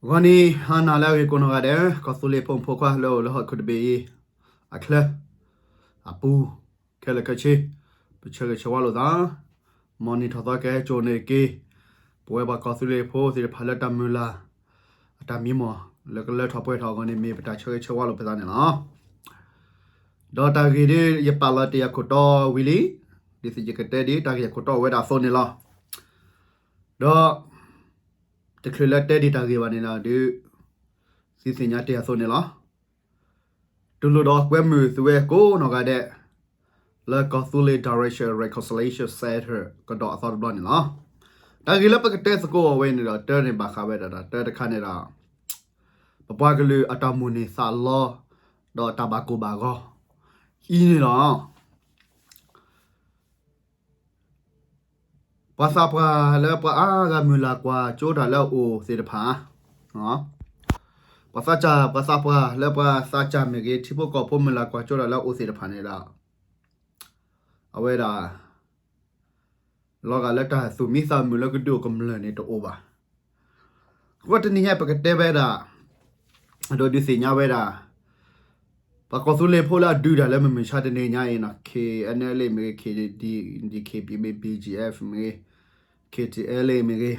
ဂီၤနံၤဟါနၤလၢအဂ့ၤကိးနီၢ်ဂၤဒဲး, ကီၢ်သူလ့ၤဖိမုၣ်ဖိခွါလၢအိၣ်လၢဟီၣ်ခိၣ်တဘ့ၣ်အံၤ အချၢ အပူၤ ခဲလၢာ်ခဲဆ့, ပဆၢဂ့ၤဆၢဝါလိာ်သး, မ်နံၣ်ထီၣ်သီကဟဲစိာ်န့ၢ်က့ၤ ပဝဲပှၤကီၢ်သူလ့ၤဖိသ့ၣ်တဖၣ်လၢတၢ်မုၢ်လၢ် အတၢ်မံမီၢ် လၢကလၢထီၣ်ပှဲၤထီၣ်အဂီၢ်န့ၣ် မ့ၢ်ပတၢ်ဆၢဂ့ၤဆၢဝါလိာ်ပသးန့ၣ်လီၤ. ဒီးတၢ်ဂ့ၢ်ဒ်ယပာ်လီၤတ့ၢ်အခိၣ်တီဝံၤလံ, ဒ်သိးယကတဲဒ်တၢ်ဂ့ၢ်အခိၣ်တီအိၣ်ဝဲဒၣ်အသိးန့ၣ်လီၤ. ဒီး တချုးလၢတဲဒံးတၢ်ဂ့ၢ်ဘၣ်န့ၣ်ဒီး ဒုး သုသ့ၣ်ညါတ့ၢ်အသိးန့ၣ်လီၤ. တူၢ်လိာ်ဒီးကွဲမုာ်သုဝဲကိးနီၢ်ဂၤဒဲး လၢကီၢ်သူလ့ၤ Direction Reconciliation Center ကဒီးအသီတဘျီန့ၣ်လီၤ. တၢ်ဂ့ၢ်လၢပကတဲသကိးအဝဲန့ၣ်ဒီး တၢ်န့ၣ်ဘၣ်ဃးဝဲဒၣ်တၢ်တခါန့ၣ်ဒီး ပပှၤကလုာ်အတၢ်မိၣ်န့ၢ်သးလီ ဒီးတၢ်ဘၣ်ကိၢ်ဘၣ်ဂီၤ အံၤန့ၣ်လီၤ. ပှၤသးပှၢ်လၢပှၤအါဂၤမုၢ်လၢ်ကွၢ်ကၠိတၢ်လၢအအိၣ်သ့ၣ်တဖၣ်, ပှၤသးစၢ် ပှၤသးပှၢ်လၢပှၤသးစၢ်မ့ၢ်ဂ့ၤ ထံဖိကီၢ်ဖိမုၢ်လၢ်ကွၢ်ကၠိတၢ်လၢအအိၣ်သ့ၣ်တဖၣ်န့ၣ်ဒီး အဝဲဒၣ် လီၤဂာ်လၢတၢ်သူၣ်မံသးမုာ်လၢကဒုးအိၣ်ကမျၢၢ်န့ၣ်တအိၣ်ဘၣ်. အဃိတနံၤညါပကတဲဝဲဒၣ် ဒီးဒုးသ့ၣ်ညါဝဲဒၣ် ပှၤကီၢ်သူလ့ၤဖိလၢအဒုးတၢ်လၢမုၢ်မဆါတနံၤညါအံၤန့ၣ် K N L A မ့ၢ်ဂ့ၤ, K D, D K B B, B G F မ့ၢ်ဂ့ၤ, K T L A မ့ၢ်ဂ့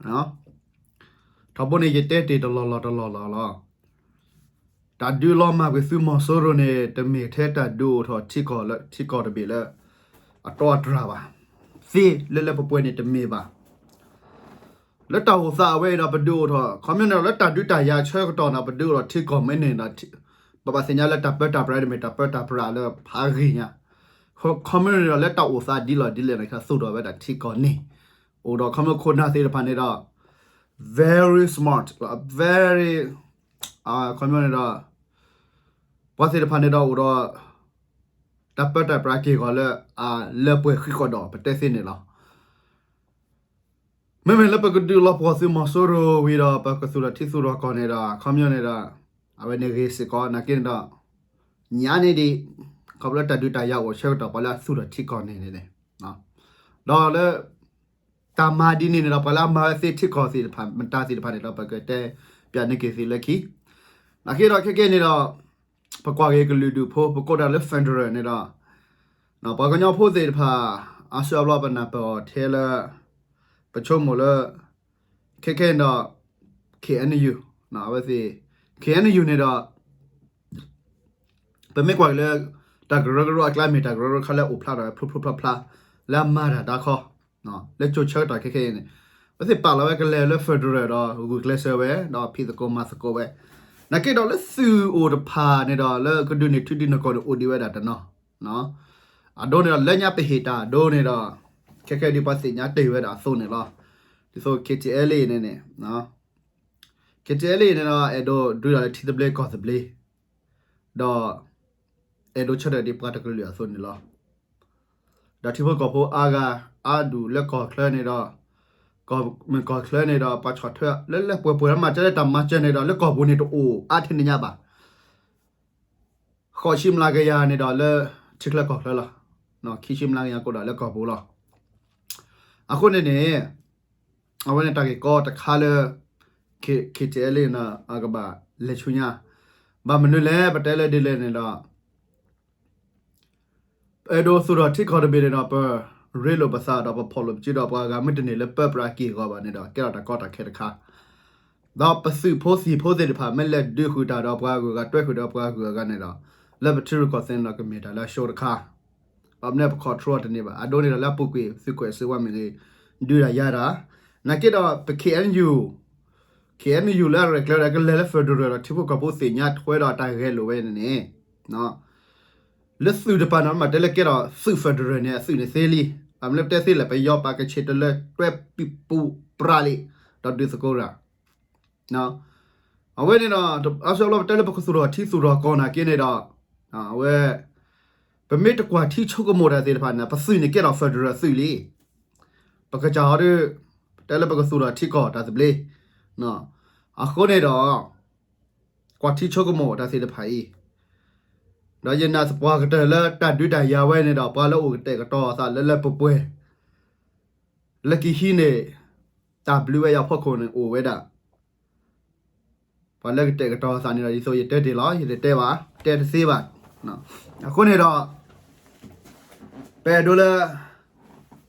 ၤ, ထီဘိန့ၣ်ယတဲတ့ၢ်တလီၢ်လီၢ်တလီၢ်လီၢ်လီၤ. တၢ်ဒုးလီၤမၢ်ကွံာ်သုးမီၤစိရိၤန့ၣ် တမ့ၢ်ထဲတၢ်ဒုးအိၣ်ထီၣ်ထံကီၢ်လၢ ထံကီၢ်တဘ့ၣ်လၢ အတီအတြၢ်ဘၣ်. သ့လၢလၢပှဲၤပှဲၤန့ၣ်တမ့ၢ်ဘၣ်. လၢတၢ်အိၣ်သးအဝဲအံၤဒီးပဒုးအိၣ်ထီၣ် ခီမ့ၢ်န့ၣ်ဒီး လၢတၢ်ဒုးတၢ်ယၤဆၢကတီၢ်န့ၣ် ပဒုးအိၣ်ထီၣ်ထံကီၢ်မ့ၢ်န့ၣ်ဒီး ပဘၣ်သ့ၣ်ညါလၢတၢ်ပၢတၢ်ပြးန့ၣ်မ့ၢ်တၢ်ပၢတၢ်ပြးလၢဖးဂ့ၤညါ. ခီမ့ၢ်န့ၣ်ဒီး လၢတၢ်အိၣ်သးဒ်လဲၣ်ဒ်လဲၣ်န့ၣ် ကသူၣ်ထီၣ်ဝဲဒၣ်ထံကီၢ်န့ၣ် အိၣ်ဒီးခီမ့ၢ်ခိၣ်နၢ်သ့ၣ်တဖၣ်န့ၣ်ဒီး very smart, very ခီမ့ၢ်န့ၣ်ဒီး ပှၤသ့ၣ်တဖၣ်န့ၣ်ဒီးအိၣ်ဒီး တၢ်ပၢတၢ်ပြးက့ၢ်ဂီၤလၢ အလၢပှဲၤဃံးဃီဒီး ပတဲသ့န့ၣ်လီၤ. မ့မ့ၢ်လၢပကဒုးလီၤပှီၢ်သုးမီၤစိရိၤဝံၤဒီး ပကသူၣ်ထီၣ်ထံသူၣ်ထီၣ်ကီၢ်န့ၣ်ဒီး ခီမ့ၢ်န့ၣ်ဒီး အဝဲန့ၣ်ဂ့ၤစ့ၢ်ကီး နာ်က့န့ၣ်ဒီး ညါန့ၣ်ဒံး ခီဖျိတၢ်ဒုးတၢ်ယၤအိၣ်ဆၢကတီၢ် ပှၤလၢအသူၣ်ထီၣ်ထံကီၢ်န့ၣ်န့ၣ် ဒီးလၢ တၢ်မၤဒ်န့ၣ်န့ၣ်ဒီး ပှၤလၢအမၤဝဲသ့ထံကီၢ်သ့ၣ်တဖၣ် မတၤသ့ၣ်တဖၣ်န့ၣ်ဒီး ပကတဲပၠးန့ၢ်က့ၤသုလၢခံ. နာ်က့ဒီးခဲကနံၣ်န့ၣ်ဒီး ပကွၢ်က့ၤကလုာ်ဒူၣ်ဖိ ပကိးတၢ်လၢ federal န့ၣ်ဒီး ပှၤကညီဖိသ့ၣ်တဖၣ် အါစုအါဘျီပနၢ်ပၢၢ်အီၤထဲလၢ ပဆိကမိၣ်လၢ ခဲခဲန့ၣ်ဒီး K N U အဝဲသ့ၣ် K N U န့ၣ်ဒီး ပမ့ၢ်ကွၢ်က့ၤလၢ တၢ်ကရၢကရိအကျါမ့ၢ်တၢ်ကရၢကရိခါလၢအိၣ်ဖျါထီၣ်ဝဲဖျိဖျိဖျါဖျါ လၢအမၤတၢ်တၢ်ခီ လၢကၠိဆၢကတီၢ်ခဲခဲအံၤန့ၣ် ပသ့ၣ်ပာ်လီၤဝဲကလဲၤလၢ federal ဒီးဂုာ်ကျဲးစၢးဝဲ ဒီးဖံးသကိးမၤသကိးဝဲ နာ်က့ဒီးလၢသုးအိၣ်တဖၣ်န့ၣ်ဒီး လၢကဒုးန့ၢ်ထံဒုးန့ၢ်ကီၢ်န့ၣ် အိၣ်ဒံးဝဲဒၣ်တနီၤ အဒိန့ၣ်ဒီး လၢညါပဟ့ၣ်တၢ်အဒိန့ၣ်ဒီး ခဲခဲဒ်ပှၤသ့ၣ်ညါတ့ၢ်ဝဲဒၣ်အသိးန့ၣ်လီၤ. ဒ်သိး K T L A န့ၣ်န့ၣ် K T L A န့ၣ်ဒီး အဲၣ်ဒိးဒုးတၢ်လၢထံသဘျ့ကီၢ်သဘျ့ ဒီး အဲၣ်ဒိးဆၢထၢၣ်ဒ်ပှၤတကလုာ်အသိးန့ၣ်လီၤ. ဒီးထံဖိကီၢ်ဖိအါဂၤ အါဒူၣ်လၢကီၢ်ချၢန့ၣ်ဒီး ကီၢ်မ့ၢ်ကီၢ်ချၢန့ၣ်ဒီး ပှၤဆီၣ်ထွဲလၢလၢပှဲၤပှဲၤလၢမၤစၢၤလၢတၢ်မၤစၢၤန့ၣ်ဒီး လၢကီၢ်ပူၤန့ၣ်တအိၣ်အါထဲန့ၣ်ညါဘၣ် ဃိးဆံမျးကယၤန့ၣ်ဒီးလၢ ထံချၢကီၢ်ချၢလီၤ. ခံဆံမျးကယၤကအိၣ်ဒီးလၢကီၢ်ပူၤလီၤ. အဃိန့ၣ်န့ၣ် အဝဲန့ၣ်တၢ်ဂ့ၢ်ကီတခါလၢ K- KTLA န့ၣ် အကဘၣ်လဲၤဆူညါ ဘၣ်မနုၤလဲၣ် ပတဲလၢဒ်လဲၣ်န့ၣ်ဒီး အဲၣ်ဒိးသူၣ်ထီၣ်ထံကီၢ်တဘ့ၣ်န့ၣ်ဒီး ပရ့လိာ်ပသးဒီးပဖီၣ်လိာ်ပစုဒီး ပှၤဂၤမ့ၢ်တန့ၢ်လၢပၢပြးက့ၢ်အဂီၢ်ဘၣ်န့ၣ်ဒီး ကဲထီၣ်တၢ်ကီတၢ်ခဲတခါ ဒီးပသုးဖိသံၣ်ဖိသ့ၣ်တဖၣ် မ့ၢ်လဲၤဒုးဃုာ်တၢ်ဒီးပှၤဂုၤအဂၤ တွဲဃုာ်ဒီးပှၤဂုၤအဂၤန့ၣ်ဒီး လၢပထံရူၢ်ကီၢ်သဲးန့ၣ်ဒီး ကမ့ၢ်တၢ်လၢအဆိတခါ ဘၣ်မနုၤပ control တန့ၢ်ဘၣ်. အဒိန့ၣ်ဒီးလၢအပူၤကွံာ် သုးကွဲးစ့ဝါမ့ၢ်ဂ့ၤ ဒုးတၢ်ယၤတၢ် နာ်က့ဒီးပ KNU KNU လၢအရဲၣ်ကျဲၤဒီးကလဲၤလၢ federal ဒီး ထံဖိကီၢ်ဖိသ့ၣ်ညါထွဲဒီးတၢ်ဂဲၤလိာ်ဝဲန့ၣ်န့ၣ် လၢသုးတပၤန့ၣ် မ့ၢ်တဲလၢကဲဒီးသုး federal န့ၣ် အသုးန့ၣ်သ့လံ. ဘၣ်မနုၤပတဲသ့လဲၣ် ပယီၤပာ်ကဆ့းတလၢတွဲပံးပူးပြးလံ ဒီးဒုးသကိးတၢ် အဝဲန့ၣ်ဒီး အါစုအါဘျီပတဲလၢပကသူၣ်ထီၣ်ထံသူၣ်ထီၣ်ကီၢ်နာ်က့န့ၣ်ဒီး အဝဲ ပမ့ၢ်တကွၢ်ထံဆိကမိၣ်တၢ်သ့ၣ်တဖၣ်န့ၣ် ပသုးန့ၣ်ကဲထီၣ် federal သုးလံ. ပကစၢ်ဟီဒီး ပတဲလၢပကသူၣ်ထီၣ်ထံကီၢ်တၢ်သဘျ့ အဃိန့ၣ်ဒီး ကွၢ်ထံဆိကမိၣ်တၢ်သ့ၣ်တဖၣ်အံၤ ဒီးယနာ်သပှၢ်ကတၢၢ်လၢတၢ်ဒုးတၢ်ယၤဝဲန့ၣ်ဒီး ပှၤလၢအိၣ်ကတဲာ်ကတီၤအသးလၢလၢပှဲၤပှဲၤ လၢကဟံးန့ၢ် တၢ်ဘျုးဝဲအဖီခိၣ်န့ၣ်အိၣ်ဝဲဒၣ် ပှၤလၢကတဲာ်ကတီၤသးန့ၣ်ဒီး ဒ်သိးယတဲတ့ၢ်လီၤ, ယတတဲဘၣ်, တဲတသ့ဘၣ်. အဃိန့ၣ်ဒီး ပအဲၣ်ဒိးလၢ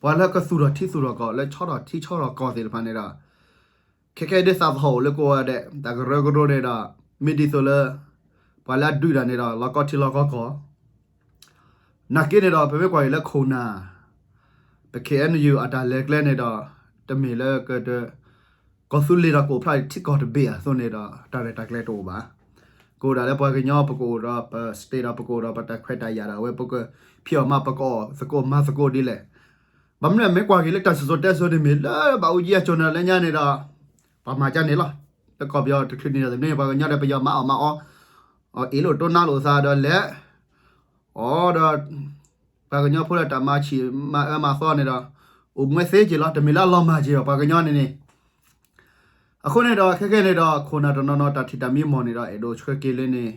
ပှၤလၢကသူၣ်ထီၣ်ထံသူၣ်ထီၣ်ကီၢ် လၢဆီထီၣ်ထံဆီထီၣ်ကီၢ်သ့ၣ်တဖၣ်န့ၣ်ဒီး ခဲခဲဒ်သးသဟီၣ်အိၣ်လၢကအိၣ်ဝဲဒၣ် တၢ်ကရၢကရိန့ၣ်ဒီး မ့ၢ်ဒ်သိးလၢ ပှၤလၢအဒုးတၢ်န့ၣ်ဒီး လီၤကီထံလီၤကီကီၢ် နာ်က့န့ၣ်ဒီး ပမ့ၢ်ကွၢ်က့ၤလၢခိၣ်နၢ် ပ K N U အတၢ်လဲၤကျဲန့ၣ်ဒီး တမ့ၢ်လၢက ကီၢ်သူလ့ၤဒီးကအိၣ်ဖျါထံကီၢ်တဘ့ၣ်အသိးန့ၣ်ဒီး တၢ်ရဲၣ်တၢ်ကျဲၤတအိၣ်ဘၣ်. ကအိၣ်ဒၣ်လၢပှၤကညီ ပကအိၣ်ဒီးပ state ဒီး ပကအိၣ်ဒီးပတၢ်ခွဲးတၢ်ယာ်ဒီး အဝဲပကဖံးအီၣ်မၤ ပကအီၣ်သကိးမၤသကိးဒ်လဲၣ်. ဘၣ်မနုၤလဲၣ် မ့ၢ်ကွၢ်က့ၤလၢ တၢ်စံၣ်စိၤတဲစိၤန့ၣ် မ့ၢ်လၢဘၣ်အူကၠံအစိၤန့ၣ်လၢညါန့ၣ်ဒီး ပှၤမၤကန့ၣ်လီၤ. လၢကီၢ်ပယီၤတချုးန့ၣ်ဒီး မ့ၢ်ပှၤကညီဒီး ပယီၤမၤအီၣ်မၤအီ အ့ၣ်လိာ်တိၢ်နါလိာ်သးဒီးလဲၤ အီၤဒီး ပှၤကညီဖိလၢတၢ်မၤဆံးမၤအၢမၤသီန့ၣ်ဒီး အိၣ်မွဲသ့က့ၤလီၤ. တမ့ၢ်လၢအလီၤမၢ်က့ၤဘၣ် ပှၤကညီန့ၣ်န့ၣ်. အဃိန့ၣ်ဒီး ခဲခဲန့ၣ်ဒီး ခိၣ်နၢ်တနီၤနီၤ တၢ်ထံၣ်တၢ်မံမီၢ်န့ၣ်ဒီး အဲၣ်ဒိးဆှၢက့ၤလၢန့ၣ်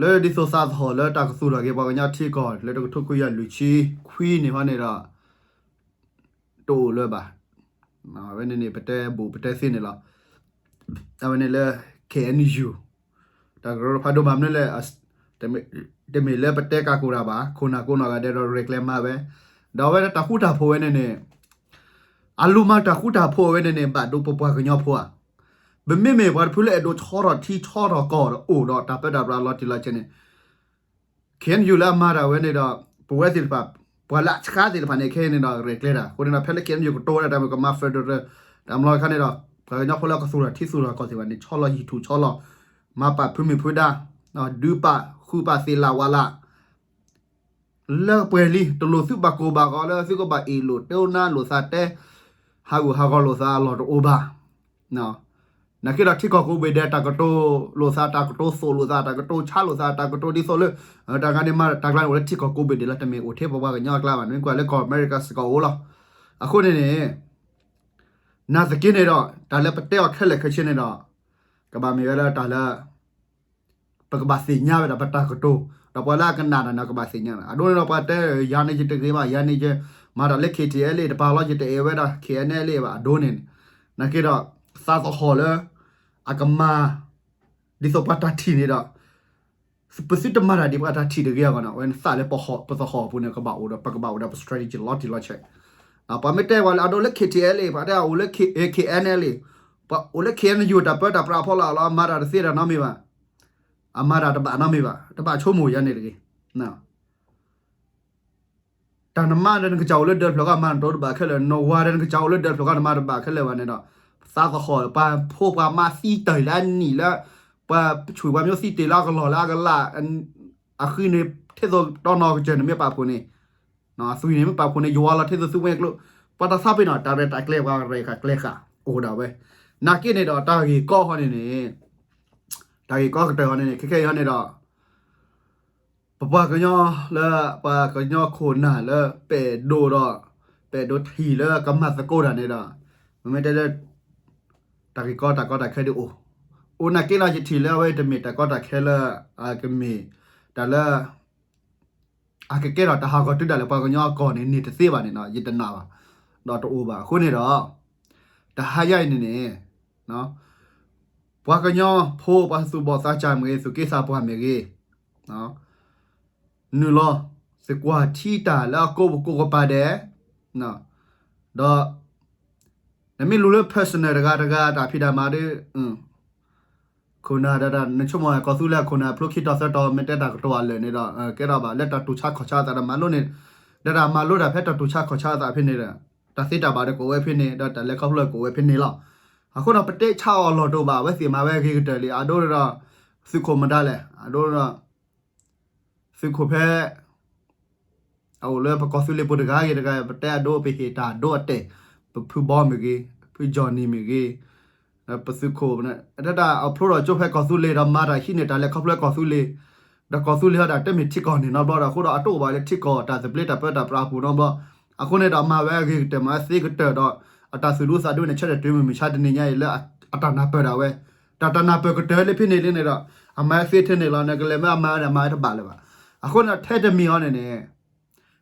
လၢဒ်သိးသးသဟီၣ်လၢတၢ်ကသူၣ်ထီၣ်က့ၤပှၤကညီထံကီၢ် လၢတကထိခွံကယၤလွံၢ်ဆံခွံန့ၣ်ဟီန့ၣ်ဒီး တအိၣ်လၢၤဘၣ်. အဝဲန့ၣ်န့ၣ် ပတဲဘူးပတဲသ့န့ၣ်လီၤ. အဝဲန့ၣ်လၢ K N U တၢ်ကရၢဖးဒိၣ် ဘၣ်မနုၤလဲၣ် တမ့ၢ်လၢပတဲကးကိးတၢ်ဘၣ်, ခိၣ်နၢ်ကိးနီၢ်ဂၤဒဲးဒီး ရဲၣ်ကျဲၤမၤဝဲ, ဒီးအဝဲဒၣ်တၢ်ဃူတၢ်ဖိးဝဲန့ၣ်န့ၣ် အလူၤမၤတၢ်ဃူတၢ်ဖိးဝဲန့ၣ်န့ၣ် ဘၣ်ဒိပပှၤကညီဖိဧါ. ပမ့မ့ၢ်ပှၤတဖုလၢအဲၣဒိးဆီထီၣ်ထံဆီထီၣ်ကီၢ်အိၣ်ဒီးတၢ်ပၢတၢ်ပြးလီၤတံၢ်လီၤဆဲးန့ၣ် K N U လၢအမၤတၢ်ဝဲန့ၣ်ဒီး ပဝဲသ့ၣ်တဖၣ် ပှၤလၢအဆှါသ့ၣ်တဖၣ်န့ၣ် ခဲအံၤန့ၣ်ဒီး ရဲၣ်ကျဲၤတၢ်. အဃိန့ၣ်ဒီး ဖဲလၢ K N U ကတိၤဝဲဒၣ်တၢ်မ့ၢ်ကမၤ federal တၢ်မၤလီၤအခါန့ၣ်ဒီး ပှၤကညီဖိလၢကသူၣ်ထီၣ်ထံသူၣ်ထီၣ်ကီၢ်သ့ၣ်တဖၣ်န့ၣ် ဆီလီၤဟံၣ်ထူၣ်ဆီလီၤ မၤပာ်ဖုမ့ၢ်ဖုဒါ ဒုးပာ်ဃုာ်ပာ်သ့ၣ်လၢ်ဝါလၢ် လၢပှဲၤလံ တလိၣ်သုဘၣ်ကိၢ်ဘၣ်ဂီၤလၢသုကဘၣ်အ့ၣ်လိာ်တိၢ်နါလိာ်သးတဲ ဟးဂူာ်ဟးဂီၤလိာ်သးအလီၢ်တအိၣ်ဘၣ်. နာ်က့ဒီးထံကီၢ်ကိးဘ့ၣ်ဒဲး တၢ်ကတိၤလိာ်သး တၢ်ကတိၤသိၣ်လိာ်သး တၢ်ကတိၤဆါလိာ်သး တၢ်ကတိၤဒ်သိးလၢ တၢ်ဂၤန့ၣ်မၤတၢ်ကျါန့ၣ် အိၣ်လၢထံကီၢ်ကိးဘ့ၣ်ဒဲးလီၤ. တမ့ၢ်အိၣ်ထဲပပှၤကညီအကျါဘၣ် နမ့ၢ်ကွၢ်လၢကီၢ်အမဲရကၤစ့ၢ်ကီးအိၣ်လီၤ. အဃိန့ၣ်န့ၣ် နာ်သက့န့ၣ်ဒီး တၢ်လၢပတဲအီၤခဲလၢာ်ခဲဆ့န့ၣ်ဒီး ကဘၣ်မ့ၢ်ဝဲလၢတၢ်လၢ ပကဘၣ်သ့ၣ်ညါဝဲဒၣ်ပတၢ်ကတိၤ, ဒီးပှၤလၢအကနၣ်တၢ်န့ၣ် ကဘၣ်သ့ၣ်ညါ. အဒိန့ၣ်ဒီးပှၤတဲ ယၤန့ၣ်ယတဂ့ၤဘၣ်, ယၤန့ၣ်ယမၤတၢ်လၢ K T L A တပၤလီၤ, ယတအဲၣ်ဝဲဒၣ် K N L A ဘၣ် အဒိန့ၣ်. နာ်က့ဒီး သးသဟီၣ်လၢ အကမၤ ဒ်သိးပှၤတၢ်ထံၣ်န့ၣ်ဒီး ပသုတမၤတၢ်ဒ်ပှၤတၢ်ထံၣ်တဂ့ၤအဂီၢ်န့ၣ် အဝဲသးလၢပသဟီၣ်ပူၤန့ၣ် ကဘၣ်အိၣ်ဒီး ပကဘၣ်အိၣ်ဒီးပ strategy လီၤတံၢ်လီၤဆဲး. ပှၤမ့ၢ်တဲပှၤလၢအဒိလၢ K T L A ပှၤတဲအအိၣ်လၢ K N L A, ပှၤအိၣ်လၢ K N U တၢ်ပၢတၢ်ပြးဖီလာ်လီၤ, မၤတၢ်တသ့တၢ်နီတမံၤဘၣ်, အမၤတၢ်တဘၣ်နီတမံၤဘၣ်, တဘၣ်ဆိကမိၣ်ယၤန့ၣ်တဂ့ၤ. တၢ်နမါဒီးနကစၢ်အိၣ်လၢဒၢးဖျၢၣ်ဃီ မၤနတအိၣ်တဘၣ်ခဲလၢာ်, နဝၤဒီးနကစၢ်အိၣ်လၢဒၢးဖျၢၣ်ဃီ နမၤတဘၣ်ခဲလၢာ်ဘၣ်န့ၣ်ဒီး သးသဟီၣ်ပှၤဖိပှၤမါသံတၢ်လၢအနံၣ်လၢ ပှၤဆူၣ်ပှၤမၠိသံတ့ၢ်လၢအကလီၢ်လၢအကလး အဃံန့ၣ် ထဲသိးတီနီၢ်ကစၢၢ်န့ၣ်မ့ၢ်ပာ်ဖှိၣ်န့ၣ်, အသွံၣ်န့ၣ်မ့ၢ်ပာ်ဖှိၣ်န့ၣ် ယွၤလီၤထဲသိးသုဝဲၤကျိၤ, ပှၤတၢ်သးပ့ၤနီၣ် တၢ်ရဲၣ်တၢ်ကျဲၤ ပှၤရဲၣ်တၢ်ကျဲၤဃာ်အိၣ်ဒၣ်ဝဲ. နာ်က့န့ၣ်ဒီး တၢ်ဂ့ၢ်ကီဟီန့ၣ်န့ၣ် တၢ်ဂ့ၢ်ကီကတၢၢ်ဟီန့ၣ်န့ၣ် ခဲခဲအံၤဟီန့ၣ်ဒီး ပပှၤကညီလၢ ပှၤကညီခိၣ်နၢ်လၢ ပအဲၣ်ဒိးဒီး ပအဲၣ်ဒိးထံၣ်လၢကမၤသကိးတၢ်န့ၣ်ဒီး မ့မ့ၢ်တဲလၢ တၢ်ဂ့ၢ်ကီတၢ်ကီတၢ်ခဲဒ်အိၣ်, အိၣ်နာ်က့လီၤ ယထံၣ်လၢအဝဲတမ့ၢ်တၢ်ကီတၢ်ခဲလၢ အကမ့ၢ်တၢ်လၢ အကကဲထီၣ်တၢ်ဟးဂီၤတုၤဒၣ်လဲာ် ပှၤကညီအကီၢ်န့ၣ် န့ၢ်တသ့ဘၣ်န့ၣ်ဒီး ယတနာ်ဘၣ်, ဒီးတအိၣ်ဘၣ်. အဃိန့ၣ်ဒီး တဟါယါအံၤန့ၣ်န့ၣ် ပှၤကညီဖိ ပှၤသူၣ်ဘီၣ်သးစၢ်မ့ၢ်ဂ့ၤ သူၣ်က့သးပှၢ်မ့ၢ်ဂ့ၤ နုာ်လီၤ သကွၢ်ထံတၢ်လၢအကိးပကိးကပၤဒဲး, ဒီး နမ့ၢ်လူၤလၢ personal တဂၤတဂၤ တၢ်ဖံးတၢ်မၤဒီး ခိၣ်နၢ်ဒီး နဆိကမိၣ်ကီၢ်သူလ့ၤခိၣ်နၢ်ဖျိခံတီၤသၢတီၤ မ့ၢ်တဲတၢ်ကတိၤအလၢာ်န့ၣ်ဒီး ကဲထီၣ်ဘၣ်လၢတၢ်တူၢ်ဆါခီၣ်ဆါအသးဒီးမၤလိန့ၣ်, ဒီးတၢ်မၤလိတၢ်ဖဲတၢ်တူၢ်ဆါခီၣ်ဆါအသးဖဲန့ၣ်ဒီး တၢ်သ့တၢ်ဘၣ်ဒီးကအိၣ်ဝဲဖဲန့ၣ် ဒီးတၢ်လဲၤခီဖျိကအိၣ်ဝဲဖဲန့ၣ်လီၤ. အဃိဒီးပတဲဆါအီၤလီၢ်တအိၣ်ဘၣ် အဝဲသ့ၣ်မၤဝဲအဂ့ၤကတၢၢ်လံ အဒိဒီး သုးခိၣ်မတၤလဲၣ် အဒိဒီး သုးခိၣ်ဖဲ အအိၣ်လၢပကီၢ်သူလ့ၤပူၤတဂၤဂ့ၤတဂၤ ပတဲအဒိ ပဟ့ၣ်တၢ်ဒိအတဲာ်, ပဖုဘီမ့ၢ်ဂ့ၤ, ဖုကၠီၣ်နံၣ်မ့ၢ်ဂ့ၤ, ပသုးခိၣ် တၢ်အဖျိထီၣ်ကၠိဖဲကီၢ်သူလ့ၤဒီး မၤတၢ်ဟံးန့ၢ်တၢ်လဲၤခီဖျိကီၢ်သူလ့ၤ, ဒီးကီၢ်သူလ့ၤဟီဒၣ်တမ့ၢ်ထံကီၢ်န့ၣ်နီတဘျီဒီး အဃိဒီးအတအိၣ်ဘၣ်လၢထံကီၢ်တၢ်သဘျ့တၢ်ပၢတၢ်ပြးအပူၤနီတဘျီ, အဃိန့ၣ်ဒီးအမၤဝဲအဂ့ၤကတၢၢ် မၤဝဲသ့ကတၢၢ်ဒီး အတၢ်သူၣ်ဒူသးဒူန့ၣ် ဆၢထၢၣ်တုၤမုၢ်မဆါတနံၤညါအံၤလၢအတၢ်နၢ်ပၢၢ်ဒၣ်ဝဲ, တၢ်တၢ်နၢ်ပၢၢ်ကတၢၢ်လၢဖဲန့ၣ်လံန့ၣ်ဒီး အမၤဝဲသ့ထဲန့ၣ်လီၤ. နကလဲၤမ့ၢ်အမၤဝဲန့ၣ် အမၤဝဲတဘၣ်လၢၤဘၣ်. အဃိန့ၣ်ဒီးထဲတမံၤအီၤန့ၣ်န့ၣ်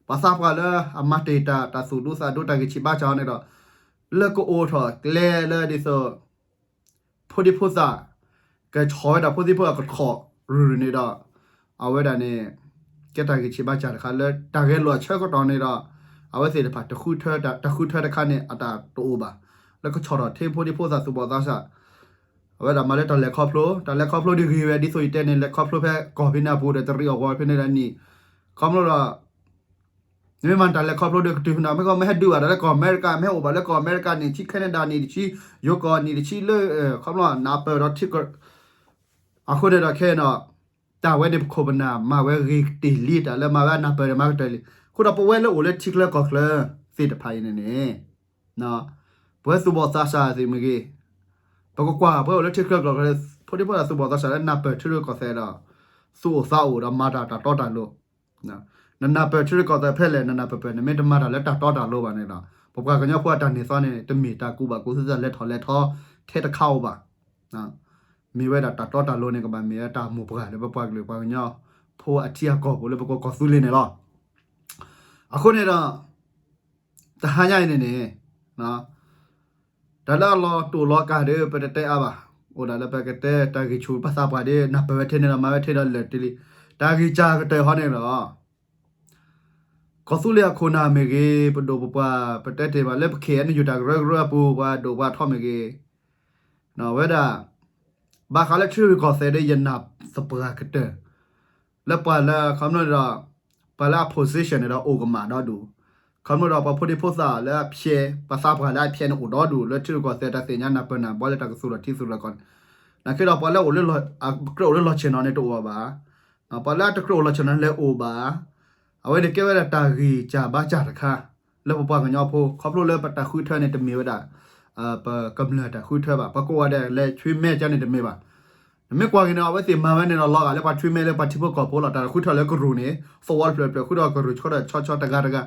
ပှၤသးပှၢ်လၢအမၤတ့ၢ်တၢ် တၢ်သူၣ်ဒူသးဒူတၢ်ဂံၢ်ဆံးဘါစၢ်အီၤန့ၣ်ဒီး လၢကအိၣ်ထီၣ်ကျဲလၢဒ်သိး ဖ ဖိဒံဖိသၣ် ကဆီၣ်ဝဲဒၣ်ဖိဒံဖိသၣ်ကထီၣ်ရုၢ်ရုၢ်န့ၣ်ဒီး အဝဲဒၣ်န့ၣ် ကဲတၢ်ဂံၢ်ဆံးဘါစၢ်တခါလၢတၢ်ဂဲၤလိာ်အဆၢကတီၢ်န့ၣ်ဒီး အဝဲသ့ၣ်တဖၣ်တဃုထၢ တၢ်ဃုထၢတခါန့ၣ် အတၢ်တအိၣ်ဘၣ် လၢကဆီၣ်ထီၣ်ထံဖိဒံဖိသၣ်သူၣ်ဘီၣ်သးစၢ် အဝဲဒၣ်မၤလၢတၢ်လဲၤခီဖျိ တၢ်လဲၤခီဖျိဒ်ဂ့ၤဝဲ ဒ်သိးယတဲန့ၣ် လဲၤခီဖျိဖဲကီၢ်ဖဲန့ၣ်အပူၤဒီးတရံးအီၣ်ဝီဖဲန့ၣ်ဒီးနံၣ် ခီဖျိဒီး နမ့ၢ်မၤတၢ်လဲၤခီဖျိဒီးကတုၤဖဲန့ၣ် မ့ၢ်ကီမ့ၢ်ဟဲဒုးဘၣ်ဒီးလၢကီၢ်အမဲရကၤ မ့ၢ်ဟဲအိၣ်ဘၣ်လၢကီၢ်အမဲရကၤနံၣ်ဆံ Canada နံၣ်တဆံ ယိၤကီၢ်နံၣ်တဆံလၢ ခီဖျိနၢ်ပၢၢ်ဒီးထံက အဃိန့ၣ်ဒီးခဲအံၤဒီး တၢ်ဝဲန့ၣ်ပခိၣ်ပနၢ်မၤဝဲဂ့ၤကတ့ၢ်လံ တၢ်လၢမၤဝဲအနၢ်ပၢၢ်ဒီးမၤကတၢၢ်လံ. အဃိဒီးပဝဲလၢအိၣ်လၢထံချၢကီၢ်ချၢသ့ၣ်တဖၣ်အံၤန့ၣ်န့ၣ် ပဝဲသူၣ်ဘီၣ်သးစၢ်သ့ၣ်မ့ၢ်ဂ့ၤ ပကကွၢ်ပဝဲအိၣ်လၢထံချၢကီၢ်ချၢ ဖိဒံဖိသၣ်သူၣ်ဘီၣ်သးစၢ်လၢနၢ်ပၢၢ်ထံရူၢ်ကီၢ်သဲးဒီး သူၣ်အိၣ်သးအိၣ်ဒီးမၤတၢ်တၢ်တီတၢ်လိၤ နနၢ်ပၢၢ်ထံရူၢ်ကီၢ်သဲးဖဲလဲၣ် နနၢ်ပၢၢ်ပၢၢ် နမ့ၢ်တမၤတၢ်လၢတၢ်တီတၢ်လိၤဘၣ်န့ၣ်ဒီး ပပှၤကညီဖိအတၢ်န့ၢ်သီန့ၣ် တမ့ၢ်တၢ်ကူၣ်ဘၣ်ကူၣ်သ့တၢ်လဲၤထီၣ်လဲၤထီထဲတခါဧိၤဘၣ်. မ့ၢ်ဝဲဒၣ်တၢ်တီတၢ်လိၤန့ၣ် ကဘၣ်မ့ၢ်ဝဲတၢ်မိၢ်ပှၢ်လၢပပှၤကလုာ်ပှၤကညီဖိအထံအကီၢ်ပူၤလၢပကိးကီၢ်သူလ့ၤန့ၣ်လီၤ. အဃိန့ၣ်ဒီး တဟါညါအံၤန့ၣ်န့ၣ် တၢ်လၢအလီၤတိာ်လီၤကၢ်ဒီး ပတတဲအါဘၣ်. အိၣ်ဒၣ်လၢပကတဲတၢ်ဂံၢ်ဆူၣ်ပသးပှၢ်ဒီး နၢ်ပၢၢ်ဝဲထဲန့ၣ်ဒီး မၤဝဲထဲဒီးလၢာ်တ့ၢ်လံ. တၢ်ဂံၢ်စၢ်ကတၢၢ်ဟီန့ၣ်ဒီး ကီၢ်သူလ့ၤအခိၣ်နၢ်မ့ၢ်ဂ့ၤ ပဒိၣ်ပပှၢ် ပတဲတ့ၢ်ဘၣ်လၢပ ခ့ၣ်အဲၣ်ယူၣ် တၢ်ကရၢကရိအပူၤ ပှၤဒိၣ်ပှၤထီမ့ၢ်ဂ့ၤ ဝဲဒၣ် ဘၣ်ဃးလၢထံရူၢ်ကီၢ်သဲးဒီး ယနၢ်သပှၢ်ကတၢၢ် လၢပှၤလၢခီဖျိဒီး ပှၤလၢအ position န့ၣ်ဒီးအိၣ်ကမၣ်ဒီဒူၣ် ခီဖျိဒီးပှၤဖိဒံဖိသၣ်လၢအဖျဲး ပှၤသးပှၢ်လၢအဖျဲးန့ၣ်အိၣ်ဒီဒူၣ် လၢထံရူၢ်ကီၢ်သဲးတၢ်သ့ၣ်ညါနၢ်ပၢၢ်နၢ်ဘှီလၢတၢ်ကသူၣ်ထီၣ်ထံသူၣ်ထီၣ်ကီၢ်န့ၣ် နာ်က့ဒီးပှၤလၢ ကြၢးအိၣ်လၢလီၢ်ဆ့ၣ်နီၤန့ၣ်တအိၣ်ဘၣ်. ပှၤလၢအတကြၢးအိၣ်လီၢ်ဆ့ၣ်နီၤန့ၣ်လဲၤအိၣ်ဘၣ်. အဝဲန့ၣ်ကဲဝဲဒၣ်တၢ်ဂံၢ်စၢ်ဘါစၢ်တခါ လၢပပှၤကညီဖိ ခီဖျိလၢပတၢ်ဃုထၢန့ၣ် တမ့ၢ်ဝဲဒၣ် ပကမျၢၢ်တၢ်ဃုထၢဘၣ်. ပှၤကိးဂၤဒဲးလဲၤဆွံမဲာ်ကန့ၣ်တမ့ၢ်ဘၣ်. နမ့ၢ်ကွၢ်က့ၤန့ၣ် အဝဲသ့ၣ်မၤဝဲန့ၣ်ဒီးလီၤဂာ်လၢပှၤဆွံမဲာ်လၢပှၤထံဖိကီၢ်ဖိလီၤ. တၢ်ဃုထၢလၢကရူၢ်န့ၣ် သဝီတဖျၢၣ်တဖျၢၣ်ဃုထၢကရူၢ်ဆှၢဒီးဆီဆီတဂၤတဂၤ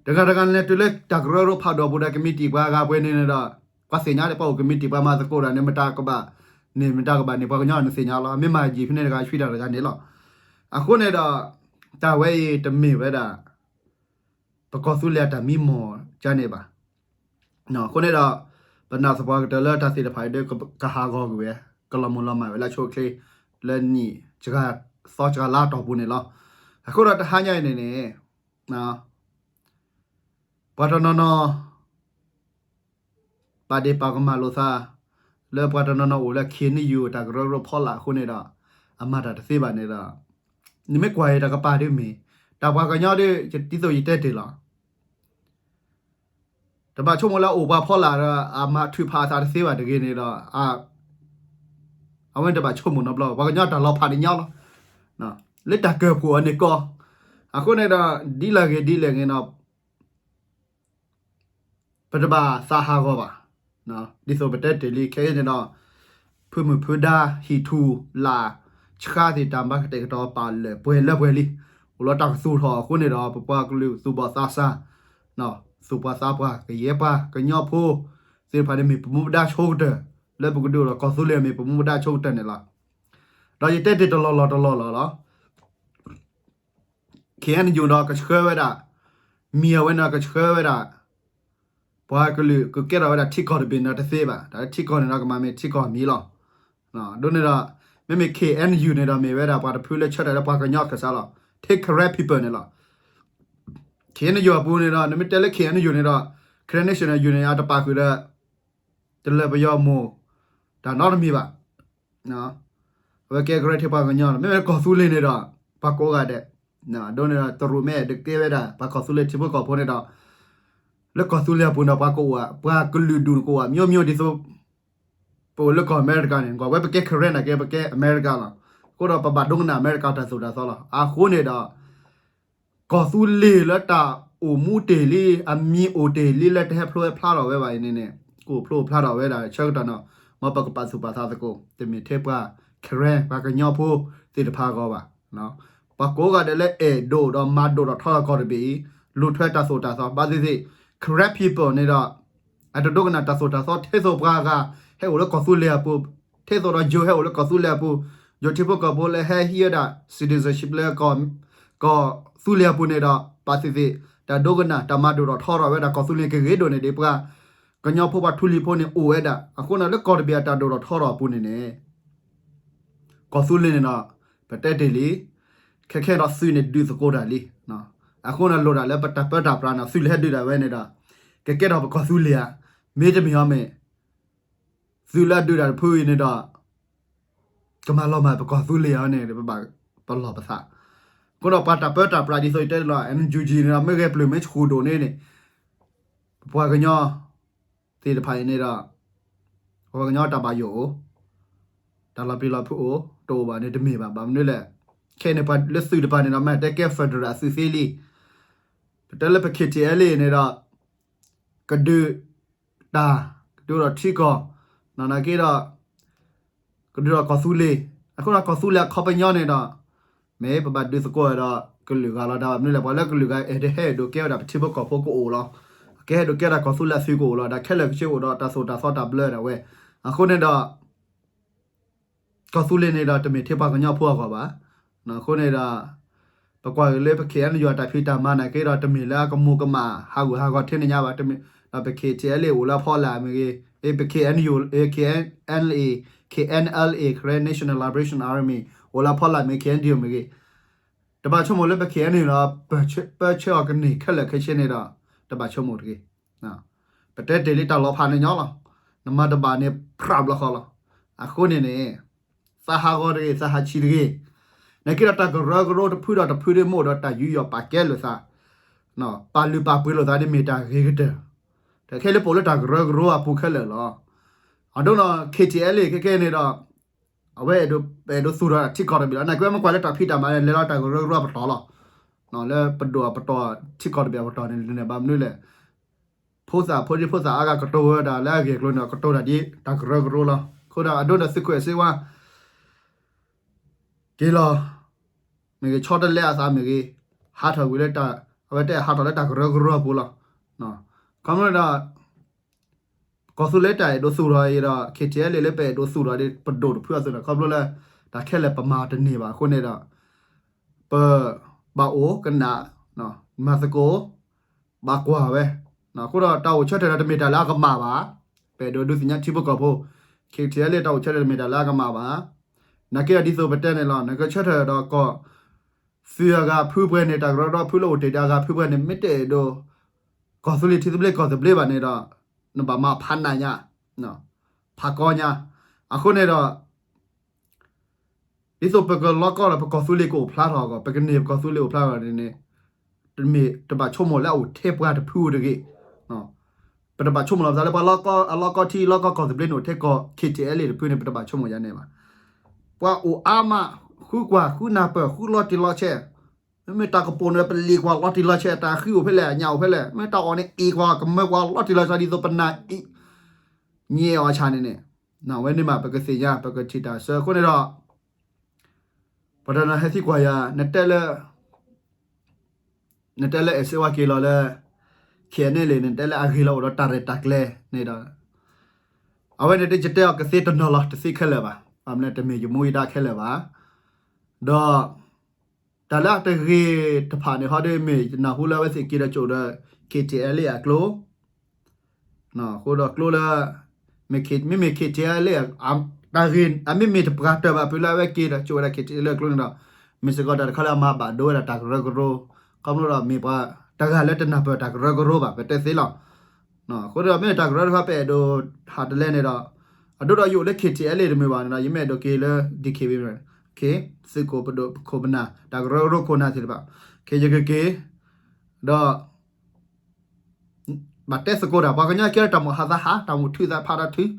တဂၤတဂၤန့ၣ်လဲၤတုၤလၢတၢ်ကရၢကရိဖးဒိၣ်ပူၤဒီး ကမံးတံာ်ပှၤဂၤပှဲၤန့ၣ်န့ၣ်ဒီး ပှၤသ့ၣ်ညါလၢပှၤအိၣ်ကမံးတံာ်ပှၤမၤသကိးတၢ်န့ၣ် မတၤကဘၣ်န့ၣ် မတၤကဘၣ်န့ၣ် ပှၤကညီန့ၣ်သ့ၣ်ညါလီၤ. မ့ၢ်မၤယံာ်ဖဲန့ၣ်တဂၤ ဆွံတၢ်တဂၤန့ၣ်လီၤ. အဃိန့ၣ်ဒီး တၢ်ဝဲအံၤတမ့ၢ်ဝဲဒၣ် ပကီၢ်သူလ့ၤအတၢ်မံမီၢ်ကန့ၣ်ဘၣ်. အဃိန့ၣ်ဒီး ပနၢ်သပှၢ်ကတၢၢ်လၢတၢ်သ့ၣ်တဖၣ်အံၤဒီး ကဟးဂီၤကွံာ်ဝဲ ကလီၤမုၢ်လီၤမၢ်ဝဲလၢအဆိအချ့ လၢနံၣ်စှၤသီစှၤလါအတီၢ်ပူၤန့ၣ်လီၤ. အဃိဒီးတဟါညါအံၤန့ၣ်န့ၣ် ပှၤတနီၤနီၤ ပာ်ဒ့ၣ်ပာ်ကမၣ်လိာ်သး လၢပှၤတနီၤနီၤအိၣ်လၢ ခ့ၣ်အဲၣ်ယူၣ် တၢ်ကရၢကရိဖီလာ်အဃိန့ၣ်ဒီး အမၤတၢ်တသ့ဘၣ်န့ၣ်ဒီး နမ့ၢ်ကွၢ်အံၤတၢ်ကပၤဒ်မ့ၢ် တၢ်ပှၤကညီဒီး ဒ်သိးယတဲတ့ၢ်လီၤ. တဘၣ်ဆိကမိၣ်လၢအအိၣ်ပှၤဖီလာ်ဒီး အမၤထုးဖးအသးတသ့ဘၣ်တဂ့ၤန့ၣ်ဒီး အဝဲတဘၣ်ဆိကမိၣ်နီတဘျီ ပှၤကညီတၢ်လီၤဖးန့ၣ်ညီလီၤ. လၢတၢ်ကၢၢ်ဖှိၣ်အီၤန့ၣ်ကီ အဃိန့ၣ်ဒီး ဒ်လဲၣ်ဂ့ၤဒ်လဲၣ်ဂ့ၤဒီး ပတဘၣ်သးဟးဂီၤဘၣ်. ဒ်သိးပတဲတ့ၢ်လံခဲအံၤန့ၣ်ဒီး ဖုမုၢ်ဖုဒါ ဟံၣ်ထူၣ်လာ် ဆှါသ့ၣ်တၢ်ဘၣ်ကတဲာ်ကတီၤ ပာ်လၢပှဲၤလၢပှဲၤလံ. အိၣ်လီၤတၢ်ကသူၣ်ထီၣ်အဃိန့ၣ်ဒီး ပပှၤကလုာ်သူၣ်ဘီၣ်သးစၢ် သူၣ်ပှၢ်သးပှၢ် ကယဲၢ်ပှၤ ကညီဖိသ့ၣ်တဖၣ်န့ၣ် မ့ၢ်ပမူပဒါဆိကတၢၢ် လၢပကဒုးအိၣ်ဒီးကီၢ်သူလ့ၤမ့ၢ်ပမူပဒါဆိကတၢၢ်န့ၣ်လီၤ. ဒီးယတဲတ့ၢ်တလီၢ်လီၢ်တလီၢ်လီၢ်လီၤ. ခ့ၣ်အဲၣ်ယူၣ်ဒီးကဆှၢဝဲဒၣ် မံၤအဝဲန့ၣ်ကဆှၢဝဲဒၣ် ပှၤကလုာ်ကကဲထီၣ်ဝဲဒၣ်ထံကီၢ်တဘ့ၣ်န့ၣ်တသ့ဘၣ်. တၢ်လၢထံကီၢ်န့ၣ်ဒီးကမၤမ့ၢ်ထံကီၢ်မံၤလီၤ. ဒ်န့ၣ်ဒီး မ့မ့ၢ် ခ့ၣ်အဲၣ်ယူၣ် န့ၣ်ဒီး မ့ၢ်ဝဲဒၣ်ပှၤတဖုလၢဆၢထၢၣ်လၢပှၤကညီကစၢ်လီၤ. ထံ Karen people န့ၣ်လီၤ. ခ့ၣ်အဲၣ်ယူၣ်အပူၤန့ၣ်ဒီး နမ့ၢ်တဲလၢ ခ့ၣ်အဲၣ်ယူၣ် န့ၣ်ဒီး Karen National Union အတပာ်ဃုာ်ဒီး တလၢပယီၤမိၢ် တၢ်နီတမံၤဘၣ်. အဝဲကဲ Karen ထံပှၤကညီလီၤ. မ့မ့ၢ်ကီၢ်သူလ့ၤန့ၣ်ဒီး ပှၤကိးဂၤဒဲး ဒ်န့ၣ်ဒီး တရူးမ့ၢ်ဒုးကဲဝဲဒၣ် ပှၤကီၢ်သူလ့ၤထံဖိကီၢ်ဖိန့ၣ်ဒီး လၢကီၢ်သူလ့ၤအပူၤန့ၣ်ဒီး ပှၤကအိၣ် ပှၤကလုာ်ဒူၣ်ကအိၣ် မျိုးမျိုး ဒ်သိး ပအိၣ်လၢကီၢ်အမဲရကၤန့ၣ် ကွၢ်ဝဲပကဲ Karen နာ်က့ ပကဲအမဲရကၤလီၤ. အဃိဒီးပဘၣ်ဒိကနၣ်အမဲရကၤတၢ်သိၣ်တၢ်သီလီၤ. အဃိန့ၣ်ဒီး ကီၢ်သူလ့ၤလၢတၢ်အိၣ်မူတ့ၢ်လံ အမံၤအိၣ်တ့ၢ်လံလၢတဟဲဖျိဟဲဖျါထီၣ်ဝဲဘၣ်အံၤန့ၣ်န့ၣ် ကအိၣ်ဖျိဖျါထီၣ်ဝဲဒၣ်ဆၢကတီၢ်န့ၣ် မ်ပကပာ်သူၣ်ပာ်သးသကိး တမ့ၢ်ထဲပှၤ Karen ပှၤကညီဖိသ့ၣ်တဖၣ်အဂီၢ်ဘၣ်. ပှၤကိးဂၤဒဲးလၢအဲၣ်ဒိးဒီးမၤဒိၣ်ထီၣ်ထီထီၣ်ကီၢ်တဘ့ၣ်အံၤ လူၤထွဲတၢ်သိၣ်တၢ်သီ ဘၣ်သ့ၣ်သ့ၣ် Karen people န့ၣ်ဒီး အတဒိကနၣ်တၢ်သိၣ်တၢ်သီ ထဲသိးပှၤဂၤဟဲအိၣ်လၢကီၢ်သူလ့ၤအပူၤ ထဲသိးဒီးယိၤဟဲအိၣ်လၢကီၢ်သူလ့ၤအပူၤ ယိၤထံဖိကီၢ်ဖိလၢဟဲဟံးဝဲဒၣ် citizenship လၢ ကီၢ်သူလ့ၤအပူၤန့ၣ်ဒီး ဘၣ်သ့ၣ်သ့ၣ် တၢ်ဒိကနၣ်တၢ်မၤဒိၣ်ထီၣ်ထီထီၣ်ဝဲဒၣ်ကီၢ်သူလ့ၤကဂ့ၤဒိၣ်န့ၣ်ဒံးပှၤ ကညီဖိပှၤထူလံၤဖိန့ၣ်အိၣ်ဝဲဒၣ်. အဃိန့ၣ်လၢကီၢ်တဘ့ၣ်အတၢ်ဒိၣ်ထီၣ်ထီထီၣ်အပူၤန့ၣ်န့ၣ် ကီၢ်သူလ့ၤန့ၣ်ဒီး ပတဲတ့ၢ်လံ, ခဲခဲဒီးသုးန့ၣ်ဒုးသကိးတၢ်လံ. အဃိန့ၣ်လိၣ်ဒၣ်လၢပတၢ်ပၢတၢ်ပြးန့ၣ် သုးလၢဟဲဒုးတၢ်ဝဲန့ၣ်ဒီး ကကဲထီၣ်ပကီၢ်သူလ့ၤဧါ, မ့တမ့ၢ်အီၤမ့ၢ် သုးလၢအဒုးတၢ်တဖုအံၤန့ၣ်ဒီး ကမၤလီၤမၢ်ပကီၢ်သူလ့ၤဧါန့ၣ် ပဘၣ်ပလီၢ်ပသး. အဃိဒီးပှၤတၢ်ပၢတၢ်ပြးဒ်သိးယတဲလီၤ NUG န့ၣ်ဒီး မ့ၢ်ဂဲၤပျုၢ်မ့ၢ်ဆူၣ်ဒိၣ်န့ၣ်န့ၣ် ပပှၤကညီသ့ၣ်တဖၣ်အံၤန့ၣ်ဒီး ပပှၤကညီတၢ်ဘၣ်ယိၣ်အိၣ်, တၢ်လီၤပျံၤလီၤဖုးအိၣ်, တအိၣ်ဘၣ်န့ၣ်တမ့ၢ်ဘၣ်. ဘၣ်မနုၤလဲၣ်, ခဲအံၤန့ၣ်ပှၤလၢသုးတဖၣ်န့ၣ်ဒီး မ့ၢ်တဲကဲ federal အသုးသ့လံ. ပတဲလၢပ KTLA န့ၣ်ဒီး ကဒုးတၢ်, ကဒုးဒီးထံကီၢ်, နာ်က့ဒီး ကဒုးဒီးကီၢ်သူလ့ၤ. အဃိဒီးကီၢ်သူလ့ၤအခီပညီန့ၣ်ဒီး မ့ၢ်ပဘၣ်ဒုးသကိးဒီးကလုာ်ဂၤလီၤ. တၢ်ဘၣ်မနုၤလဲၣ်, ပှၤလၢကလုာ်ဂၤအဲၣ်ဒိးဟဲအဲၣ်ဒိးကဲဝဲဒၣ်ပထံဖိကီၢ်ဖိကအိၣ်လီၤ. ကဟဲဒိးကဲဒၣ်ကီၢ်သူလ့ၤအသုးကအိၣ်လီၤ. ဒီးခဲလၢာ်ကဆ့အိၣ်ဒီးတၢ်သိၣ်တၢ်သီတၢ်ဘျၢဒၣ်ဝဲ. အဃိန့ၣ်ဒီး ကီၢ်သူလ့ၤန့ၣ်ဒီးတမ့ၢ်ထဲပှၤကညီဖိအဂီၢ်ဘၣ်. အဃိန့ၣ်ဒီး ပကွၢ်က့ၤလၢပ KNU အတၢ်ဖံးတၢ်မၤနာ်က့ဒီး တမ့ၢ်လၢအကမူးကမၣ်ဟးဂူာ်ဟးဂီၤထဲန့ၣ်ညါဘၣ်. ဒီးပ KTLA အိၣ်လၢအဖီလာ်မ့ၢ်ဂ့ၤ, ပ KNU, KNLA, KNLA, Karen National Liberation Army အိၣ်လၢအဖီလာ်မ့ၢ် KNDO မ့ၢ်ဂ့ၤ, တဘၣ်ဆိကမိၣ်လၢပ KNU ဒီး ပၢဆှၢအီၤကန့ၢ်ခဲလၢာ်ခဲဆ့န့ၣ်ဒီး တဘၣ်ဆိကမိၣ်တဂ့ၤ. ပတဲတ့ၢ်လံတၢ်လီၤဖးန့ၣ်ညီလီၤ. နမၤတဘၣ်န့ၣ် ဖြးဘျီဃီလီၤ. အဃိန့ၣ်န့ၣ် သးဟးဂီၤတဂ့ၤ, သးဟးဆံးတဂ့ၤ. နာ်က့ဒီးတၢ်ကရၢကရိတဖုဒီးတဖုဒ့မ့ၢ်အိၣ်ဒီး တၢ်ယူးယီၣ်ပာ်ကဲလိာ်သး, ပာ်လုၢ်ပာ်ပှ့ၤလိာ်သးန့ၣ်မ့ၢ်တၢ်ဂ့ၤကတၢၢ်. တခဲလၢပအိၣ်လၢတၢ်ကရၢကရိအပူၤခဲလၢာ်လီၤ. အဒိန့ၣ် KTLA ခဲကဲန့ၣ်ဒီး အဝဲအဲၣ်ဒိးသူၣ်ထီၣ်ထံကီၢ်တဘ့ၣ်လီၤ. နာ်က့ဝဲမ့ၢ်ကွၢ်လၢတၢ်ဖံးတၢ်မၤန့ၣ် လဲၤလီၤတၢ်ကရၢကရိအပတီၢ်လီၤ. လၢပဒိၣ်အပတီၢ် ထံကီၢ်တဘ့ၣ်အပတီၢ်န့ၣ် ဘၣ်မနုၤလဲၣ်, ဖိသၣ်ဖိဒံဖိသၣ်အါဂၤကတိၤဝဲဒၣ်လၢအဂ့ၢ်အကျိၤန့ၣ် ကတိၤတၢ်ဒ်တၢ်ကရၢကရိလီၤ. အဃိဒီးအဒိဒီးသုးခိၣ်အဲၣ်စ့ဝါ က့ၤလီၤ, မ့ၢ်ဂ့ၤဆီတလဲအသးမ့ၢ်ဂ့ၤ, ဟးထီၣ်ကွံာ်လၢတၢ်, အဝဲတဲဟးထီၣ်လၢတၢ်ကရၢကရိအပူၤလီၤ. ခီဖျိဒီး ကီၢ်သူလ့ၤတၢ်အဲၣ်ဒိးသူၣ်ထီၣ်အံၤဒီး KTLA လၢပအဲၣ်ဒိးသူၣ်ထီၣ်ဒ်ပဒိၣ်တဖုအသိးန့ၣ် ခီဖျိလၢ တၢ်ခဲလၢာ်ပမၤတန့ၢ်ဘၣ်အဃိန့ၣ်ဒီး ပဘၣ်အိၣ်ကနၣ်, မၤသကိး, ဘၣ်ကွၢ်ဝဲ. အဃိဒီးတၢ်အိၣ်ဆၢထၢၣ်ဒီးတမ့ၢ်တၢ်လၢအကမၣ်ဘၣ်. ပအဲၣ်ဒိးဒုးသ့ၣ်ညါထံဖိကီၢ်ဖိ KTLA တၢ်အိၣ်ဆၢထၢၣ်တမ့ၢ်တၢ်လၢအကမၣ်ဘၣ်. နာ်က့ဒီးဒ်သိးပတဲန့ၣ်လီၤ, နကဆၢထၢၣ်ဒီးကီၢ် သုးအဂၤဖုပှဲၤန့ၣ် တၢ်ကရၢကရိဖုလၢအိၣ်တ့ၢ်ဒီးအဂၤဖုပှဲၤန့ၣ် မ့ၢ်တအဲၣ်ဒိး ကီၢ်သူလ့ၤထံသဘျ့ကီၢ်သဘျ့ဘၣ်န့ၣ်ဒီး နဘၣ်မၤဖးနးညါ, ဖးကီညါ. အဃိန့ၣ်ဒီး ဒ်သိးပကလီကီဒီးပကီၢ်သူလ့ၤကအိၣ်ဖျါထီၣ်အဂီၢ်, ပကန့ၢ်ပကီၢ်သူလ့ၤအိၣ်ဖျါထီၣ်န့ၣ်န့ၣ် တမ့ၢ်တဘၣ်ဆိကမိၣ်လၢအအိၣ်ထဲပှၤတဖုအိၣ်တဂ့ၤ. ပတဘၣ်ဆိကမိၣ်လီၤပသးလၢပှၤလီကီ, အလီကီထံလီကီကီၢ်သဘျ့န့ၣ်အိၣ်ထဲကီၢ် KTLA တဖုန့ၣ် ပတဘၣ်ဆိကမိၣ်ယၤန့ၣ်ဘၣ်. ပှၤအိၣ်အါမး, ဃုကွၢ်, ဃုနၢ်ပၢၢ်, ဃုလီၤတံၢ်လီၤဆဲး, မ့မ့ၢ်တၢ်ကပိာ်န့ၣ် ပလ့ၢ်ကွၢ်လီၤတံၢ်လီၤဆဲး, တၢ်ဃံအိၣ်ဖဲလဲၣ်, အညၣ်အိၣ်ဖဲလဲၣ်, မ့ၢ်တၢ်အီၣ်န့ၣ် အ့ၣ်ကွၢ်ကမၢကွၢ်လီၤတံၢ်လီၤဆဲး ဒ်သိးပနၢ်အ့ၣ် ညဲအီၤဆၣ်န့ၣ်န့ၣ်, ဝဲန့ၣ်မး ပကသ့ၣ်ညါ ပကထံၣ်တၢ်ဆၢအဃိန့ၣ်ဒီး ပတနဟဲသံကွၢ်ယၤ, နတဲလၢ နတဲလၢအဲၣ်စ့ဝါက့ၤလီၤလၢ KNLA န့ၣ် နတဲလၢအဂ့ၤလီၤအိၣ်ဒီးတၢ်ရဲၣ်တၢ်ကျဲၤန့ၣ်ဒီး အဝဲန့ၣ်တယတဲအီၤကသ့တနီၤလီၤ, တသ့ခဲလၢာ်ဘၣ်. ဘၣ်မနုၤလဲၣ် တမ့ၢ်ယမူယဒါခဲလၢာ်ဘၣ်. ဒီး တၢ်လၢအတဂ့ၤတဖၣ်န့ၣ် ဟီဒ်မ့ၢ်နၢ်ဟူလၢအဝဲသ့ၣ်က့ၤဒီးကၠိၣ်ဒီး KTLA အကျိ အဃိဒီးကျိလၢ မ့မ့ၢ် KTLA တၢ်ဂ့ၤ အမ့မ့ၢ်တပှၤတၢၢ်ဘၣ်ဖုလၢအဝဲက့ၤဒီးကၠိၣ်ဝဲဒၣ် KTLA အကျိန့ၣ်ဒီး မ့ၢ်စ့ၢ်ကီးတၢ်တခါလၢအမၤဘၣ်ဒိဝဲဒၣ်တၢ်ကရၢကရိ, ခီဖျိဒီးမ့ၢ်ပှၤတဂၤလၢတနၢ်ပၢၢ်တၢ်ကရၢကရိဘၣ် ပတဲသ့လီၤ. အဃိဒီးမ့ၢ်တၢ်ကရၢတခါပအဲၣ်ဒိးဟးတလဲန့ၣ်ဒီး အဒိဒီးယအိၣ်လၢ KTLA တမ့ၢ်ဘၣ်န့ၣ်ဒီး ယမ့ၢ်အဲၣ်ဒိးက့ၤလၢ DKBA သုးခိၣ်ပဒိၣ်ပခိၣ်ပနၢ် တၢ်ကရၢကရိခိၣ်နၢ်သ့ၣ်တဖၣ် က့ၤယကက့ၤ ဒီး ဘၣ်တဲသကိးတၢ် ပှၤကညီကဲလၢတၢ်မိၣ်ဟးသးဟး တၢ်မိၣ်ထုးသးဖးတၢ်ထုး,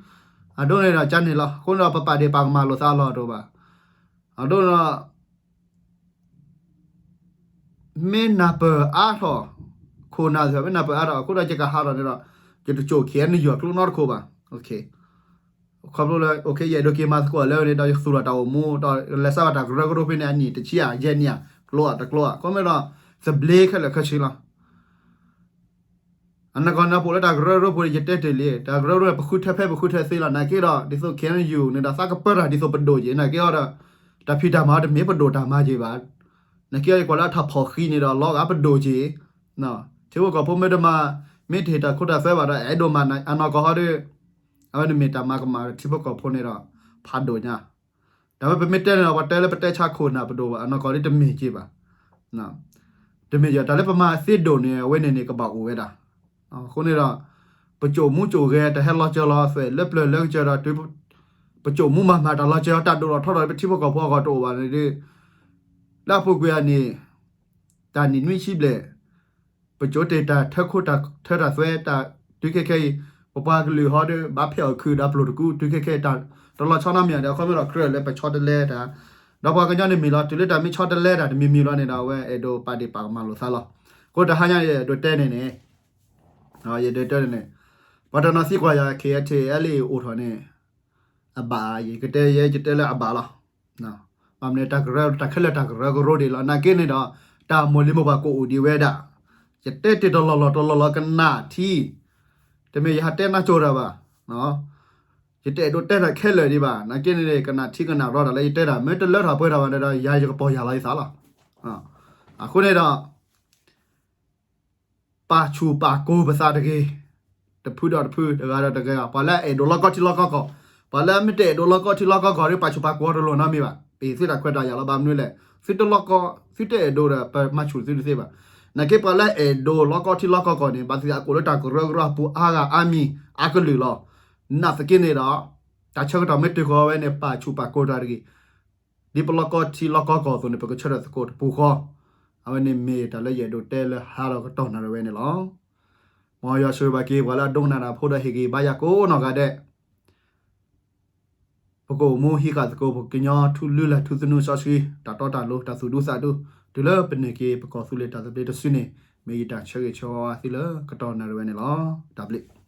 အဒိန့ၣ်ဒီးကန့ၣ်လီၤ. အဃိန့ၣ်ဒီး ပပာ်ဒ့ၣ်ပာ်ကမၣ်လိာ်သးအလီၢ်တအိၣ်ဘၣ်. အဒိန့ၣ်ဒီး မ့ၢ်နၢ်ပၢၢ်အါထီၣ် ခိၣ်နၢ်သ့ၣ် မ့ၢ်နၢ်ပၢၢ်အါထီၣ် အဃိဒီးယကဟးထီၣ်န့ၣ်ဒီး ယတကၠိၣ် KNU အကျိနီတခိၣ်ဘၣ်. ခီဖျိလၢ ယအဲၣ်ဒိးက့ၤမၤသကိးလၢန့ၣ်ဒီး ယသူၣ်လီၤတၢ်အိၣ်မူ ဒီးလဲၤစးဘၣ်တၢ်ကရၢကရိဖဲန့ၣ် အနံၣ်တဆံဧါ ယဲၢ်နံၣ်ဧါ ကျိဧါတကျိဧါ ခီမ့ၢ်ဒီး သဘျ့ခဲလၢာ်ခဲဆ့လီၤ. အနီၢ်ကီၢ်နၢ်ပၢၢ်လၢတၢ်ကရၢကရိဖိန့ၣ် ယတဲတ့ၢ်လံ တၢ်ကရၢကရိန့ၣ် ပဃုထၢဖဲပဃုထၢသ့လီၤ. နာ်က့ဒီး ဒ်သိး KNU န့ၣ်ဒီး သးကပၢတၢ်ဒ်သိးပဒိၣ်က့ၤ နာ်က့ဒီး တၢ်ဖံးတၢ်မၤတမ့ၢ်ပဒိၣ်တၢ်မၤက့ၤဘၣ်. နာ်က့ဒီး ယကွၢ်လၢအထီၣ်ဖီၣ်ဃံန့ၣ်ဒီး လီၤဂာ်ပဒိၣ်က့ၤ ထံဖိကီၢ်ဖိမ့ၢ်တမၤ မ့ၢ်တဟ့ၣ်တၢ်ခိတၢ်သွဲဘၣ်ဒီး အဲၣ်ဒိးမၤအနီၢ်ကီၢ်ဟီဒီး အဝဲန့ၣ်မ့ၢ်တၢ်မၤကမၣ်ထံဖိကီၢ်ဖိန့ၣ်ဒီး ဖးဒိၣ်ညါ. တၢ်ဝဲပမ့ၢ်တဲန့ၣ်ဒီး ပှၤတဲလၢပတဲဆါခိၣ်နၢ်ပဒိၣ်ဘၣ် အနီၢ်ကီၢ်ဒ်တမ့ၢ်က့ဘၣ်. တမ့ၢ်ယတၢ်လၢပမၤသ့ဒိၣ်န့ၣ် အဝဲန့ၣ်န့ၣ်ကဘၣ်အိၣ်ဝဲဒၣ်. အဃိန့ၣ်ဒီး ပကိာ်မူကိာ်ဂဲၤ တၢ်ဟဲလီၤစၢၤလီၤသွဲၣ်လၢပျၢၤလၢကစၢၤဒီး ပကိာ်မူမၤမၤတၢ်လီၤစၢၤအီၤ တၢ်ဒိၣ်လီၤထီထီၣ်ပထံဖိကီၢ်ဖိအဂီၢ်တအိၣ်ဘၣ်န့ၣ်ဒီး လၢအပူၤကွံာ်အန့ၣ် တၢ်နံၣ်နွံဆံဘျဲၣ် ပကိာ်တ့ၢ်တၢ်ထၢခိတၢ်ထၢတၢ်သွဲတၢ်တုၤခဲခဲအံၤ ပပှၤကလုာ်ဟီဒီး ဘၣ်ဖဲအီၣ်ခုးဒီးပျိၢ်တကူတုၤခဲခဲတၢ်တလီၤဆီနီတမံၤဒီး အခီပညီဒီးကြၢးလၢပဆီတလဲတၢ် ဒီးပှၤကညီန့ၣ်မ့ၢ်လီၤ တုၤလၢတၢ်မ့ၢ်ဆီတလဲတၢ်တမံၤမံၤလီၤန့ၣ်ဒီး အဝဲအဲၣ်ဒိးပာ်ဒ့ၣ်ပာ်ကမၣ်လိာ်သးလီၤ. အဃိတဟါညါယအဲၣ်ဒိးတဲန့ၣ်န့ၣ် ယအဲၣ်ဒိးတဲန့ၣ်န့ၣ် ပှၤတနီၤသံကွၢ်ယၤ KNLA အိၣ်ထီၣ်န့ၣ် အဘၣ် ယကတဲယဲယတဲလၢအဘၣ်လီၤ. ဘၣ်မနုၤတၢ်ကရၢ တၢ်ခဲလၢာ်တၢ်ကရၢကရိဒ်လီၤ. နာ်က့န့ၣ်ဒီး တၢ်မိၢ်လံၤမိၢ်ပှၢ်ကအိၣ်ဒံးဝဲဒၣ် ယတဲတ့ၢ်တလီၢ်လီၢ်တလီၢ်လီၢ်ကနၣ်ထံ တမ့ၢ်ယဟးတဲနၢ်ကၠိတၢ်ဘၣ်. ယတအဲၣ်ဒိးတဲတၢ်ခဲလၢာ်ဒံးဘၣ်. နာ်က့န့ၣ် ကနၣ်ထံကနၣ်ရီတၢ်လၢယတဲတၢ် မ့ၢ်တလၢထီၣ်ပှဲၤထီၣ်ဘၣ်န့ၣ်ဒီး ယၤယကပီၢ်ယၢ်လီၤယသးလီၤ. အဃိန့ၣ်ဒီး ပာ်ဆူၣ်ပာ်ကိၤပသးတဂ့ၤ, တဖုဒီးတဖု တဂၤဒီးတဂၤ, ပှၤလၢအအဲၣ်ဒိးလီၢ်ကီၢ်ထံလီၢ်ကီၢ်ကီၢ်, ပှၤလၢမ့ၢ်တအဲၣ်ဒိးလီၢ်ကီၢ်ထံလီၢ်ကီၢ်ကီၢ်ဒီး ပာ်ဆူၣ်ပာ်ကိၤတလိၣ်နီတမံၤဘၣ်. ပဟ့ၣ်သုတၢ်ခွဲးတၢ်ယာ်လီၤ. ဘၣ်မနုၤလဲၣ်, သုတလီၢ်ကီၢ် သုတအဲၣ်ဒိးဒီး ပမၤဆူၣ်သုတသ့ဘၣ်. နာ်က့ပှၤလၢအအဲၣ်ဒိးလီၢ်ကီၢ်ထံလီၢ်ကီၢ်ကီၢ်န့ၣ် ဘၣ်သ့ၣ်သ့ၣ်အကိးလၢတၢ်ကရၢကရိအပူၤအါဂၤအါမံၤအကလုာ်လီၤ. နာ်သက့န့ၣ်ဒီး တၢ်ဆၢကတီၢ်မ့ၢ်တုၤဃီၤဝဲန့ၣ် ပာ်ဆူၣ်ပာ်ကိၤတၢ်တဂ့ၤ ဒ်ပလီၢ်ကီၢ်ထံလီၢ်ကီၢ်ကီၢ်အသိးန့ၣ် ပကဆၢထၢၣ်သကိးတပူၤဃီ, အဝဲန့ၣ်မ့ၢ်တၢ်လၢယအဲၣ်ဒိးတဲလၢဟါဒီးကတီၢ်နၣ်ရံၣ်ဝဲန့ၣ်လီၤ. မ်ယွၤဆိၣ်ဂ့ၤဘၣ်က့ၤ ပှၤလၢအဒိကနၣ်တၢ်ဖိဒီးဟ့ၣ်ဂံၢ်ဘါယၤကိးနီၢ်ဂၤဒဲး, ပကအိၣ်မူဟံးဃာ်သကိး ပကညီထူလုၢ်လၢ်ထူသနူစီဆှံ တၢ်တီတၢ်လိၤ တၢ်သူၣ်ဒူသးဒူ, တုၤလၢပန့ၢ်က့ၤပကီၢ်သူလ့ၤတၢ်သဘျ့တစုန့ၣ် မ့ၢ်ယတၢ်ဆၢဂ့ၤဆၢဝါသုလၢကတီၢ်နၣ်ရံၣ်ဝဲန့ၣ်လီၤ. တၢ်ဘျုး